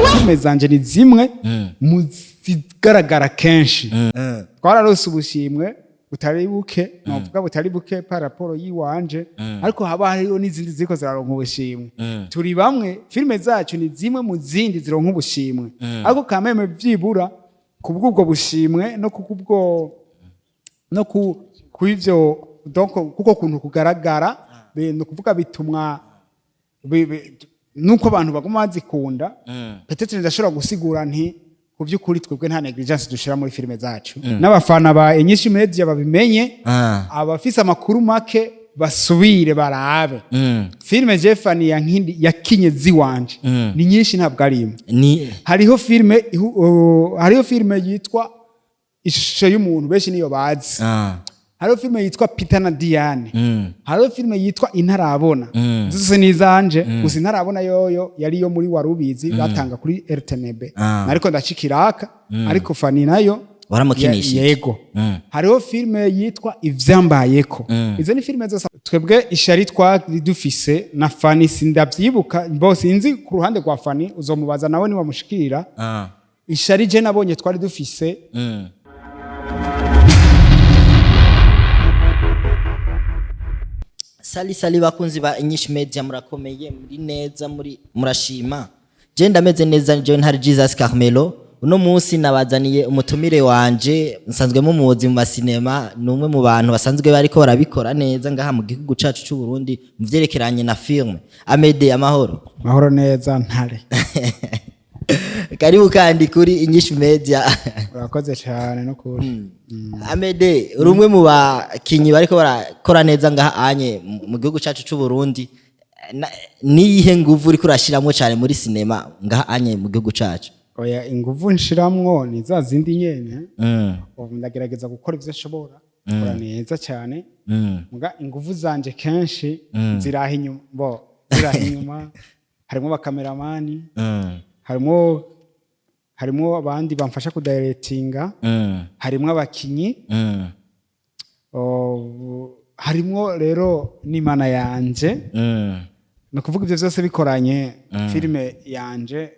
Filime zanje ni zimwe mu zigaragara kenshi. Twararose ubushimwe butari buke, novuga butari buke par rapport yiwanje, ariko haba hariho n'izindi ziriko ziraronka ubushimwe. Turi bamwe, filime zacu ni zimwe mu zindi zironka ubushimwe, ariko kameme vyibura kubw'ubwo bushimwe no kubwo no ku kw'ivyo, donc kuko kuntu kugaragara, ni ukuvuga bitumwa nuko abantu baguma bazikunda. Peut-être ndashobora gusigura nti ku by'ukuri twebwe nta négligence dushira muri filime zacu, n'abafana ba Inyishu Media babimenye. Abafise amakuru make basubire barabe filime Jefani yankindi yakinye ziwanje ni nyinshi, ntabwo ari imwe. Ni Hariho filime hariho filime yitwa Ishusho y'umuntu, benshi niyo bazi. Hariho filime yitwa Peter na Diane. Hariho filime yitwa Intarabona. Zose ni izanje, gusa Intarabona yoyo yari yo muri Warubizi batanga kuri RTNB. Ariko ndacikiraka, ariko Fani nayo Waramukinishije? Yego. Hariho filime yitwa Ivyambayeko. Izo ni filime zose twebwe ishari twari dufise na Fani. Sindavyibuka bo, sinzi ku ruhande rwa Fani, uzomubaza nawe niwamushikira. Ishari je nabonye twari dufise. Sali sali bakunzi ba Inyishu Media, murakomeye, muri neza, muri murashima. Je ndameze neza, je ntari Jesus Carmelo. Uno munsi nabazaniye umutumire wanje nsanzwe mumuzi mu masinema, ni umwe mu bantu basanzwe bariko barabikora neza ngaha mu gihugu cacu c'u Burundi mu vyerekeranye na filme. Amede, amahoro? Mahoro neza, ntare. Karibu kandi kuri Inyishu Media. Urakoze cyane no kuri. Amede, uri umwe mu bakinyi bariko barakora neza ngaha anye mu gihugu cacu c'u Burundi. Niyihe nguvu uriko urashiramwo cyane muri sinema ngaha anye mu gihugu cacu? Oya, inguvu nshiramwo ni za zindi nyene. Ubu ndagerageza gukora ivyo nshobora, gukora neza cyane. Muga inguvu zanje kenshi ziraha inyuma, bo ziraha inyuma harimo abakameramani, harimo abandi bamfasha kudirectinga, harimo abakinyi, harimo rero n'Imana yanje. Ni ukuvuga ibyo byose bikoranye, filime yanje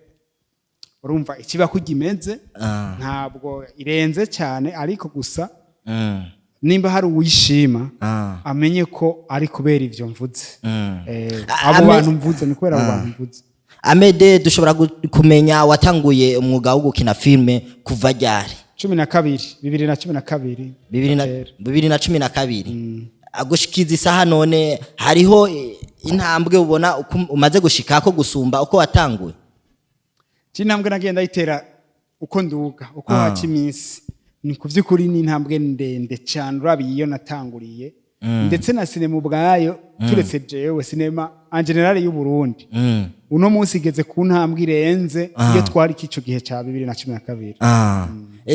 urumva ikiba ko imeze. Ntabwo irenze cyane, ariko gusa nimba hari uwishima, amenye ko ari kubera ivyo mvuze. Abo bantu mvuze, ni kubera abo bantu mvuze. Amede, dushobora kumenya watanguye umwuga wo gukina filme kuva ryari? 12, 2012. Kera. 2012 gushikiza isaha none hariho intambwe ubona uko umaze gushikako gusumba uko watanguye? Intambwe nagiye ndayitera uko nduga, uko haca iminsi. Ni ku by'ukuri ni intambwe ndende cyane urabiye iyo natanguriye, ndetse na sinema ubwayo, turetse jewe, sinema en général y'u Burundi uno munsi igeze ku ntambwe irenze iyo twari k'ico gihe ca 2012.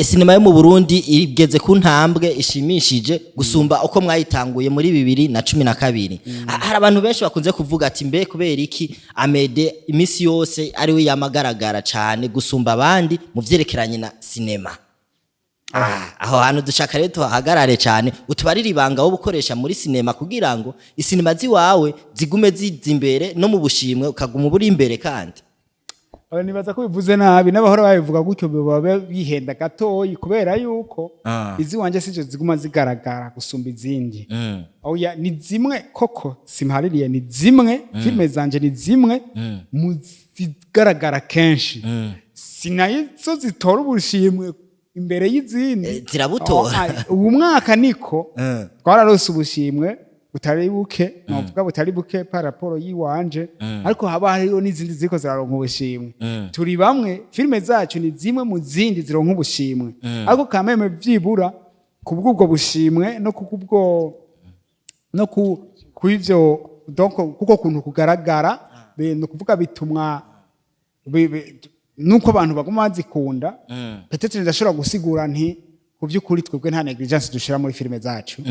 Sinema yo mu Burundi igeze ku ntambwe ishimishije gusumba uko mwayitanguye muri 2012. Hari abantu benshi bakunze kuvuga ati mbe kubera iki Amede iminsi yose ari we yamagaragara cyane gusumba abandi mu vyerekeranye na sinema? Aho hantu dushaka rero tuhahagarare cyane, utubarire ibanga wo gukoresha muri sinema kugira ngo isinema ziwawe zigume ziza imbere no mu bushimwe ukaguma uri imbere kandi. Aba nibaza ko bivuze nabi, n'abahora babivuga gutyo baba bihenda gatoyi, kubera yuko izi wanje sizo ziguma zigaragara gusumba izindi. Oya, ni zimwe koko, simhaririye, ni zimwe, filime zanje ni zimwe mu zigaragara kenshi, sinazo zitora ubushimwe imbere y'izindi. Zirabutora. Uwu mwaka niko twararose ubushimwe butari buke, novuga butari buke par rapport yiwanje, ariko haba hariho n'izindi ziriko ziraronka ubushimwe. Turi bamwe, filime zacu ni zimwe mu zindi zironka ubushimwe, ariko kameme vyibura kubw'ubwo bushimwe no kubwo no ku kw'ivyo, donc kuko kuntu kugaragara, ni ukuvuga bitumwa nuko abantu baguma bazikunda. Peut-être ndashobora gusigura nti ku by'ukuri twebwe nta négligence dushira muri filime zacu.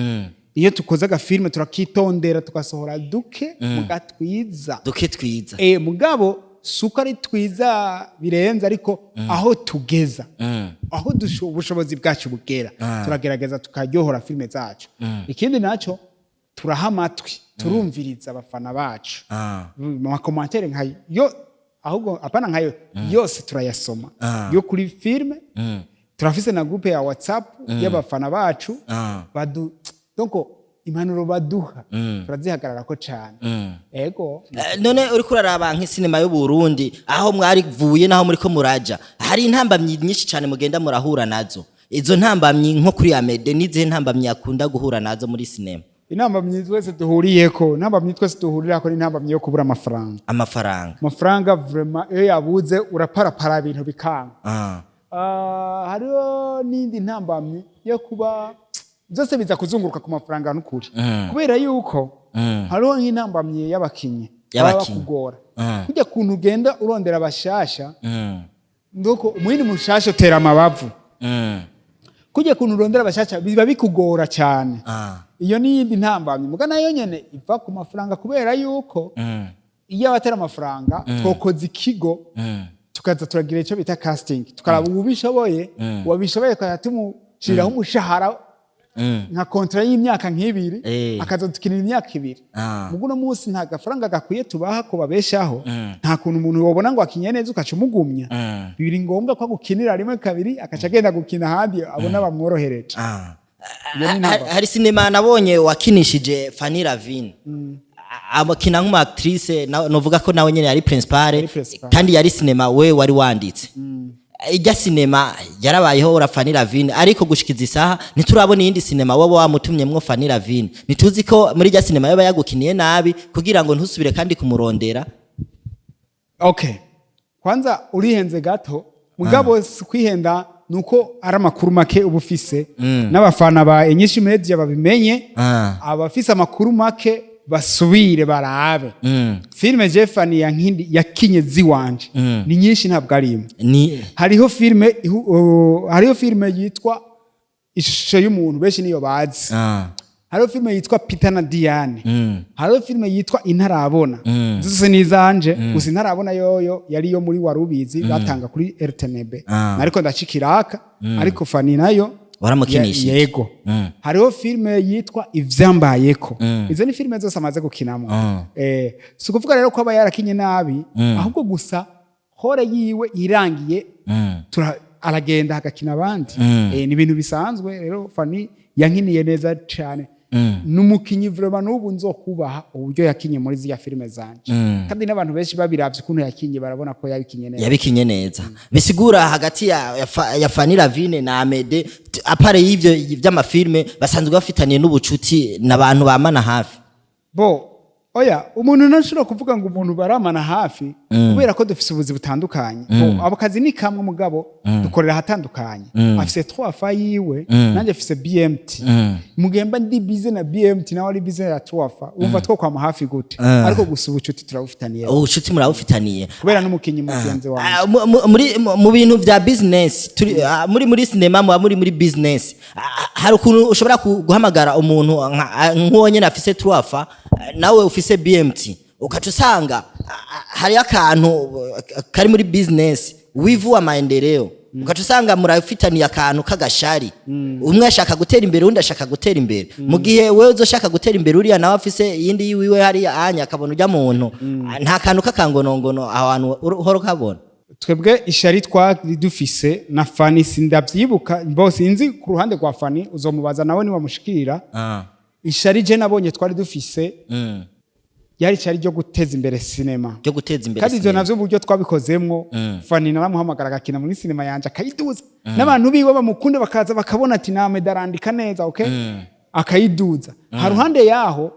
Iyo tukoze agafilme turakitondera, tugasohora duke muga twiza. Duke twiza. Mugabo suko ari twiza birenze, ariko aho tugeza, aho ubushobozi bwacu bugera, turagerageza tukaryohora filime zacu. Ikindi nacyo, turaha amatwi, turumviriza abafana bacu mu ma commentaires nka yo Ahubwo apana nkayo yose, turayasoma yo kuri filme. Turafise na groupe ya WhatsApp y'abafana bacu. Badu donc impanuro baduha turazihagararako cane, ego. None uriko uraraba nk'isinema y'u Burundi, aho mwarivuye naho muriko muraja, hari intambamyi nyinshi cane mugenda murahura nazo. Izo ntambamyi, nko kuri Amede, n'izihe ntambamyi akunda guhura nazo muri sinema? Intambamyi twese duhuriyeko, intambamyi twese duhurirako ni intambamyi yo kubura amafaranga. Amafaranga. Amafaranga vraiment, iyo yabuze uraparapara ibintu bikanga. Hariho n'indi ntambamyi yo kuba byose biza kuzunguruka ku mafaranga n'ukuri, kubera yuko hariho nk'intambamyi y'abakinyi baba Y'abakinyi. bakugora kujya kuntu ugenda urondera abashasha. Ndoko umwini mushasha utera amabavu. Kujya kuntu urondera abashasha biba bikugora cyane. Iyo ni iyindi ntambamyi, muga nayo nyene iva ku mafaranga, kubera yuko iyo abatera amafaranga twokoza ikigo, tukaza turagira icyo bita casting, tukaraba uwubishoboye, uwabishoboye tukajya tumushiriraho umushahara nka contrat y'imyaka nk'ibiri, akaza dukinira imyaka 2. Mugo uno munsi nta gafaranga gakwiye tubaha ko babeshaho. Nta kuntu umuntu wobona ngo akinye neza ukaca umugumya. Biri ngombwa ko agukinira rimwe, kabiri, akaca agenda gukina ahandi abona bamworohereje. Iyo ni intambara. Hari sinema nabonye wakinishije Fanny Lavine, akina nk'umu actrice, novuga ko nawe nyene yari principale. Yari principale. Kandi yari sinema we wari wanditse. Ijya sinema yarabayeho ura Fanny Lavine, ariko gushikiza isaha ntiturabona iyindi sinema wowe wamutumyemwo Fanny Lavine. Ntituzi ko muri ijya sinema yoba yagukiniye nabi kugira ngo ntusubire kandi kumurondera. Okay, kwanza urihenze gato, mugabo si kwihenda, nuko ari amakuru make uba ufise. N'abafana ba Inyishu Media babimenye, abafise amakuru make basubire barabe filime Jeffani yankindi yakinye ziwanje. Ni nyinshi, ntabwo ari imwe. Ni Hariho filime yitwa Ishusho y'Umuntu, benshi niyo bazi. Hariho filime yitwa Peter na Diane. Hariho filime yitwa Intarabona. Zose ni izanje, gusa Intarabona yoyo yari yo muri Warubizi batanga kuri RTNB. Ariko ndacikiraka, ariko Fani nayo Waramukinishije. Yego. Hariho filime yitwa Ivyambayeko. Izo ni filime zose amaze gukinamo. Si ukuvuga rero ko aba yarakinye nabi, ahubwo gusa rôle yiwe irangiye, aragenda agakina abandi. Ni ibintu bisanzwe. Rero Fani yankiniye neza cyane, n'umukinyi vraiment n'ubu nzokubaha uburyo yakinye muri ziriya filime zanje. Kandi n'abantu benshi babiravye ukuntu yakinye barabona ko yabikinye neza. Yabikinye neza. Bisigura hagati ya Fanny Lavine na Amede, à part y'ivyo vy'amafilme, basanzwe bafitaniye n'ubucuti n'abantu bamana hafi. Bo oya, umuntu ntashobora kuvuga ngo umuntu baramana hafi, kubera ko dufise ubuzi butandukanye. Bo abo kazi ni kamwe, mugabo dukorera ahatandukanye. Afise 3 fa yiwe, nanjye afise BMT. Mugemba ndi busy na BMT, nawe ari busy na 3 fa, urumva two kwama hafi gute? Ariko gusa ubucuti turabufitaniye. Ubucuti murabufitaniye. Kubera n'umukinyi mugenzi wanjye. Muri mu bintu vya business turi, muri cinema muba muri business. Hari ukuntu ushobora guhamagara umuntu nk'uwo nyene afise 3 fa, nawe ufise BMT, ukaca usanga hari akantu kari muri business, wivu wa maendeleo, ukaca usanga murafitaniye akantu k'agashari. Umwe ashaka gutera imbere, undi ashaka gutera imbere. Mu gihe wewe uzoshaka gutera imbere, uriya nawe afise iyindi yiwiwe hariya anya akabona ujya muntu. Nta kantu k'akangonongono aho hantu uhora ukabona? Twebwe ishari twari dufise na Fani sindavyibuka, bo sinzi ku ruhande rwa Fani, uzomubaza nawe niwamushikira. Ishari je nabonye twari dufise yari ishari ryo guteza imbere sinema. Ryo guteza imbere Kandi ivyo sinema. navyo uburyo twabikozemwo, Fani naramuhamagara agakina muri sinema yanje, akayiduza, n'abantu biwe bamukunde bakaza bakabona ati name darandika neza, okay, akayiduza. Haruhande yaho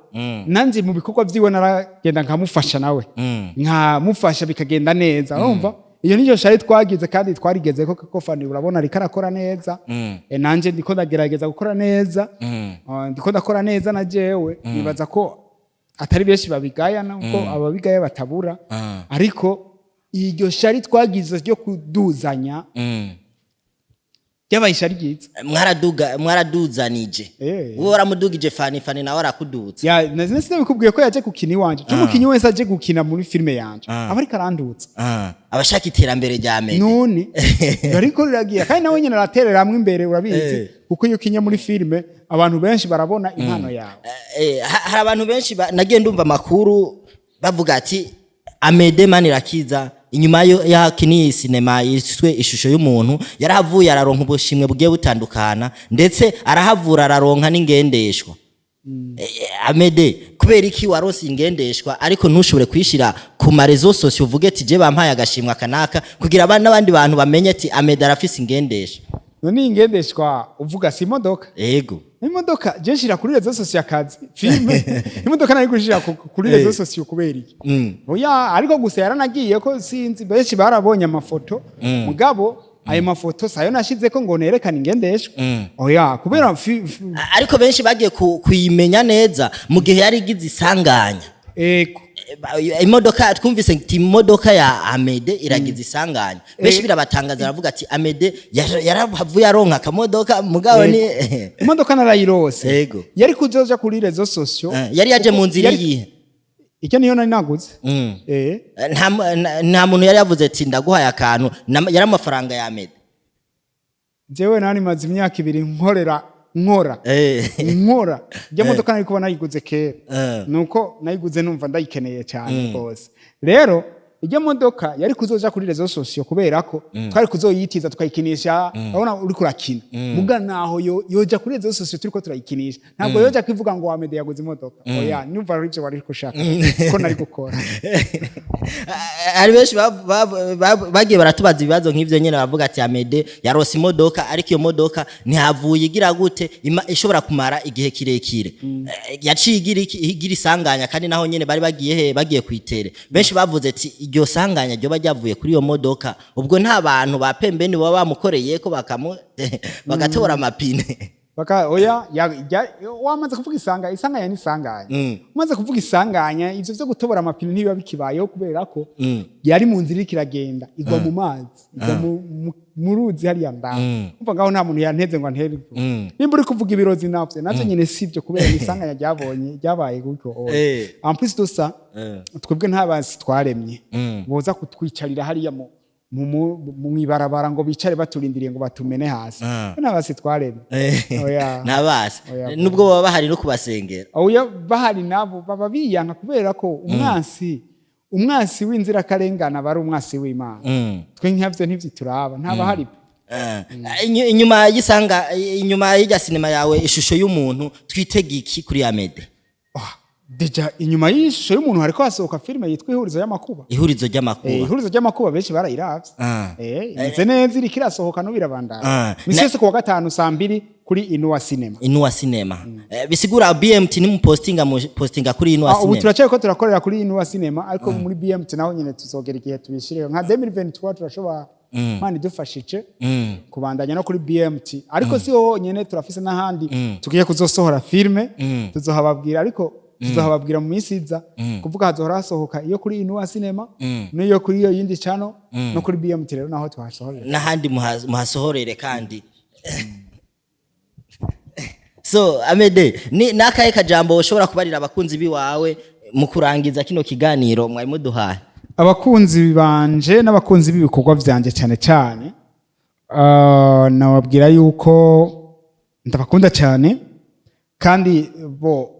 nanje mu bikorwa vyiwe naragenda nkamufasha, nawe nkamufasha, bikagenda neza. Urumva iyo niyo shari twagize kandi twarigeze ko, kuko Fani urabona ariko arakora neza. Nanje ndiko ndagerageza gukora neza. Ndiko ndakora neza na jewe nibaza ko atari benshi babigaya, nuko ababigaya batabura. Ariko iryo shari twagize ryo kuduzanya ryabaye ishari ryiza. Mwaraduga, mwaraduzanije. Wowe waramudugije Fani, Fani nawe arakudutsa. Ya, sinabikubwiye ko yaje gukina iwanje? Umukinyi wese aje gukina muri filime yanje aba ariko arandutsa. Abashaka iterambere rya Mede. None ariko riragiye, kandi nawe nyine aratereramwo imbere, urabizi, kuko iyo ukinye muri filime abantu benshi barabona impano yawe. Hari abantu benshi nagiye ndumva amakuru bavuga ati Amede Manirakiza Inyuma yo yakiniye sinema yiswe Ishusho y'Umuntu, yarahavuye araronka ubushimwe bugiye butandukana, ndetse arahavura araronka n'ingendeshwa. Amede, kubera iki waronse ingendeshwa ariko ntushobore kuyishira ku ma réseaux sociaux, uvuge ati: "Je bampaye agashimwa kanaka," kugira abana n'abandi bantu bamenye ati: "Amede arafise ingendeshwa"? None iyi ngendeshwa uvuga si imodoka? Ego. Imodoka je nshira kuri réseaux sociaux akazi filme. Imodoka nari gushira kuri réseaux sociaux kubera iki? Oya, ariko gusa yaranagiye ko sinzi, benshi barabonye amafoto, mugabo ayo mafoto sayo nashize ko ngo nerekane ingendeshwa, oya, kubera Ariko benshi bagiye kuyimenya neza mu gihe yari igize isanganya. Ego. Imodoka twumvise ati imodoka ya Amede iragize isanganya, benshi birabatangaza, baravuga ati: "Amede yarahavuye aronka akamodoka," mugabo ni Imodoka narayirose. Yari kuzoja kuri réseaux sociaux. Yari yaje mu nzira iyihe? Icyo niyo nari naguze. Nta muntu yari yavuze ati: "Ndaguhaye akantu"? Yari amafaranga ya Amede? Jewe nari maze imyaka 2 nkorera, nkora, nkora ijya modoka, nari kuba nayiguze kera. Nuko nayiguze numva ndayikeneye cyane rwose. Rero ijya modoka yari kuzoja kuri réseaux sociaux kubera ko twari kuzoyitiza tukayikinisha. Urabona uriko urakina, muga naho yoja kuri réseaux sociaux turiko turayikinisha, ntabwo yoja kwivuga ngo Amede yaguze imodoka, oya. Numva ari ibyo wari gushaka ko nari gukora. Hari benshi bagiye baratubaza ibibazo nk'ivyo nyene, bavuga ati: "Amede yarose imodoka, ariko iyo modoka ntihavuye igira gute ishobora kumara igihe kirekire? Yaciye igira igira isanganya, kandi naho nyene bari bagiye he? Bagiye kwitere." Benshi bavuze ati iryo sanganya ryoba ryavuye kuri iyo modoka, ubwo nta bantu ba pembeni baba bamukoreye ko bagatobora amapine. Baka oya, wamaze kuvuga isanganya, isanganya ni isanganya. Umaze kuvuga isanganya, ivyo vyo gutobora amapine ntibiba bikibayeho, kubera ko yari mu nzira iriko iragenda, igwa mu mazi, igwa mu ruzi hariya ndani. Umva, ngaho nta muntu yanteze ngo antere ivu. Nimba uri kuvuga ibirozi, navyo nyene sivyo, kubera ni isanganya ryabonye ryabaye gutyo, oya. En plus de ça, twebwe nta basi twaremye boza kutwicarira hariya mu ibarabara ngo bicare baturindiriye ngo batumene hasi. Nta basi twaremye, oya. Ntabasi? Oya. Nubwo baba bahari no kubasengera? Oya, bahari nabo baba biyanka, kubera ko umwansi w'inzirakarengane aba ari umwansi w'Imana. Twe nkavyo ntivyituraba, ntabahari. Inyuma y'isanga, inyuma y'irya sinema yawe Ishusho y'Umuntu, twitega iki kuri Amede? Oh, déjà inyuma y'Ishusho y'Umuntu hariko hasohoka filime yitwa Ihurizo y'Amakuba. Ihurizo ry'Amakuba. Ihurizo ry'Amakuba benshi barayiravye. Imeze neza, iriko irasohoka n'ubu, irabandanya misi yose kuwa gatanu saa 2 kuri Inuwa Cinema. Inuwa Cinema. Bisigura BMT ni mupostinga, mu postinga kuri Inuwa Ah, ubu Cinema? turacyari ko turakorera kuri Inuwa Cinema, ariko muri BMT naho nyene tuzogera igihe tubishireho nka 2023, turashobora, Imana idufashije, kubandanya no kuri BMT. Ariko si ho honyene, turafise n'ahandi tugiye kuzosohora filme, tuzohababwira, ariko tuzohababwira mu minsi iza. Kuvuga hazohora hasohoka iyo kuri Inuwa Cinema n'iyo kuri iyo yindi channel no kuri BMT rero naho tuhasohorera. N'ahandi muhasohorere kandi. So Amede, ni nakahe kajambo ushobora kubarira abakunzi biwawe mu kurangiza kino kiganiro mwari muduhaye? Abakunzi banje n'abakunzi b'ibikorwa vyanje cyane cyane, nababwira yuko ndabakunda cyane, kandi bo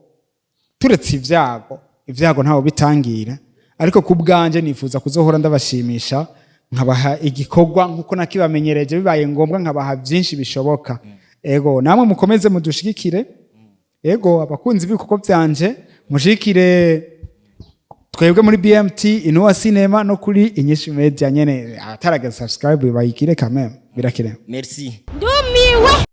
turetse ibyago, ibyago ntawe bitangira, ariko ku bwanje nifuza kuzohora ndabashimisha, nkabaha igikorwa nkuko nakibamenyereje, bibaye ngombwa nkabaha byinshi bishoboka. Ego, namwe mukomeze mudushigikire. Ego, abakunzi b'ibikorwa byanje, mushigikire twebwe muri BMT, Inuwa Cinema no kuri Inyishu Media nyene. Abataraga subscribe bayigire, quand même birakenewe. Merci. Ndumiwe.